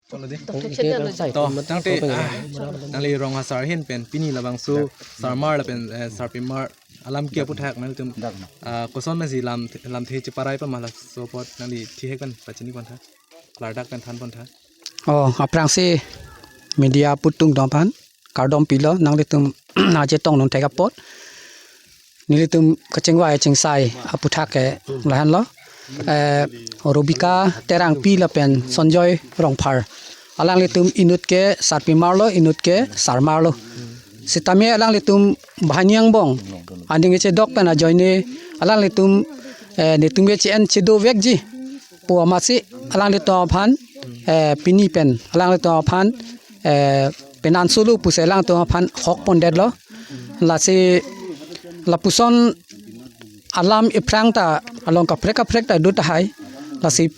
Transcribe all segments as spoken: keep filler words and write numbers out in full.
To, tangte, ah, nangli rong asar ahin pen pini labangso sarmar lapen, eh, sarpimar alam ke aputhak nangtum, ah, koson nangsi lam, lamthe cheparai pama laso apot nangli thihek pen pachini pontha, klardak pen than pontha. Oh, aphrangsi media aputhak atum aphan kardom pilo, nanglitum nangchetong nangthek apot. Nelitum kachingvai chingsai aputhak ke lahenlo. Eh, Robika Terangpi lapen Sonjoy Rongphar. Alanglitum inut ke sarpimar lo, inut ke sarmar lo. Sitame alanglitum banghini angbong aning kechedok pen ajoine alanglitum, eh, netum ke che-en chedovekji pu amatsi alanglitum aphan, eh, pini pen alanglitum aphan, eh, penan solo pusi alanglitum aphan hok pondetlo. Lasi lapuson alam iphrang ta along kaprek kaprek ta do tahai. Lasi,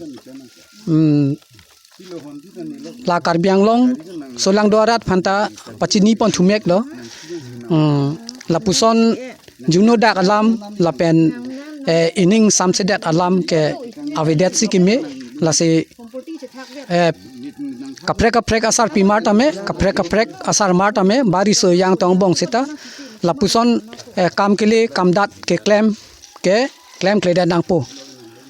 mm, la Karbi Anglong solangdo arat aphanta pachini pon thumek lo. Mm, lapuson juno dak alam lapen, eh, ining samsedet alam ke avedetsi keme. Lasi, eh, kaprek kaprek asarpimar tame, kaprek kaprek asarmar tame, bari so yang tong bong seta lapuson, eh, kam kele kamdat keklem ke klemkledet nangpo.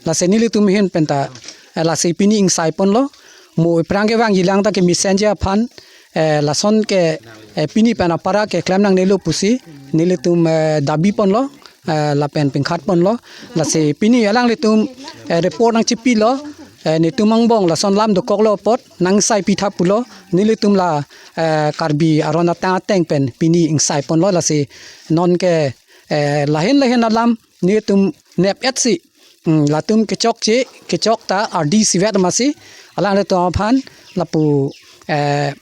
Lasi nelitum ahin penta, eh, lasi pini ingsai ponlo. Mo iphrang kevangjilang ta kemesenji aphan, eh, lason ke, eh, pini pen apara keklem nangnelo pusi nelitum, eh, dabi ponlo, eh, lapen pingkhat ponlo. Lasi pini alanglitum, eh, report nangchipilo, eh, netum angbong lason lam dokoklo apot nangsai pitha pulo. Nelitum la, eh, Karbi aron atang ateng pen pini ingsai ponlo. Lasi non ke, eh, lahin lahin alam netum nep-etsi, mm, latum kechokche, kechok ta ardi isivet amatsi alanglitum aphan lapu, eh,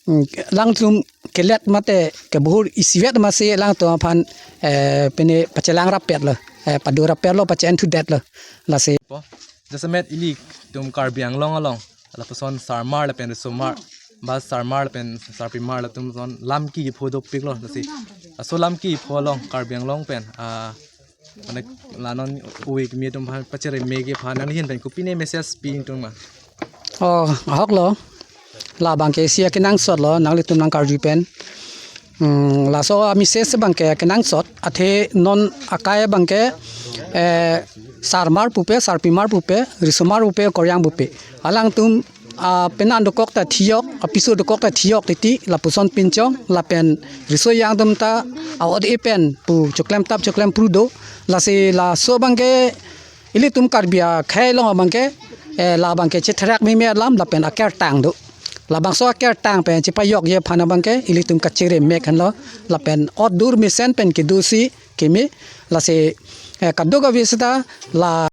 mm, alangtum kelet mate kebohor isivet amatsi alangtum aphan, eh, pine pachelang rappetlo, eh, pado rappetlo, pache-en thudetlo. Lasi po, jasemet ilitum Karbi Anglong along lapuson sarmar lapen risomar, ba sarmar lapen sarpimar latum son lam kipho dopiklo. Lasi laso lam kipho along Karbi Anglong pen, ah, mane la non ove kimi atum aphan, pachere meke aphan nangli ahin pen kopine message pi ingtung ma? Oh, ahoklo. Labang ke isi akenangsotlo, nanglitum nangkarju pen. Hmm, laso a-message abang ke kenangsot, athe non akai abang ke, eh, sarmar pupe, sarpimar pupe, risomar pupe, koryang pupe. Alangtum, ah, penan dokok ta thiyok, apiso dokok ta thiyok titi, lapuson pinchong, lapen riso yang atum ta, a-ot-e pen pu choklem tap choklem phru do. Lasi laso abang ke ilitum Karbi akhei along abang ke, eh, labang ke chetherak meme alam lapen akertang do. Labangso akertang pen chepajokji aphan abang ke ilitum kachere mek henlo, lapen ot dur mesen pen kedosi keme. Lasi, eh, kadokave seta la